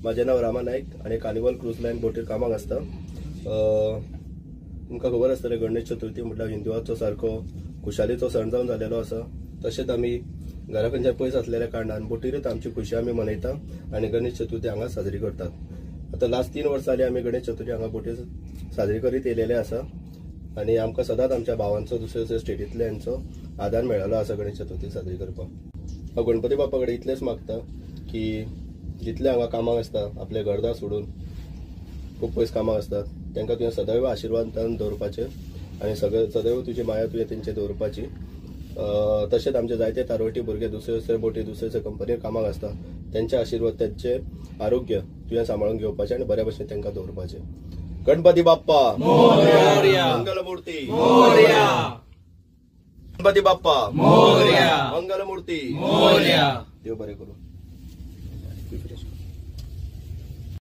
माझें नांव रामा नायक आनी carnival cruise line बोटीर कामाक आसता. तुमकां खबर आसतलें गणेश चतुर्थी म्हटल्यार हिंदुवाचो सारको खुशालीचो सण जावन जालेलो आसा. तशेंच आमी घरा खंयच्यान पयस आसलेल्या कारणान बोटीरूच आमची खुशी आमी मनयता आनी गणेश चतुर्थी हांगा साजरी करतात. आतां लास्ट 3 वर्सां जाली आमी गणेश चतुर्थी हांगा बोटीर साजरी करीत येयलेले आसा आनी आमकां सदांच आमच्या भावांचो दुसऱ्या दुसऱ्या स्टेटींतल्यांचो आदार मेळ्ळो आसा गणेश चतुर्थी साजरी करपाक. हांव गणपती बाप्पा कडेन इतलेंच मागता की जितले हांगा कामाक आसता आपले घरदार सोडून खूब पयस कामाक आसतात तांकां तुवें सदैव आशिर्वादान दवरपाचें आनी सगळे सदैव तुजी माया तुवें तेंचे दवरपाची. तशेंच आमचे जायते तारवटी भुरगे दुसरे दुसरे बोटी दुसरे दुसरे कंपनीर कामाक आसता तेंचे आशिर्वाद तेंचे आरोग्य तुवें सांबाळून घेवपाचें आनी बऱ्या भशेन तांकां दवरपाचें. गणपती बाप्पा मोरया, मंगलमूर्ती मोरया, गणपती बाप्पा मोरया, मंगलमूर्ती मोरया. देव बरें करूं.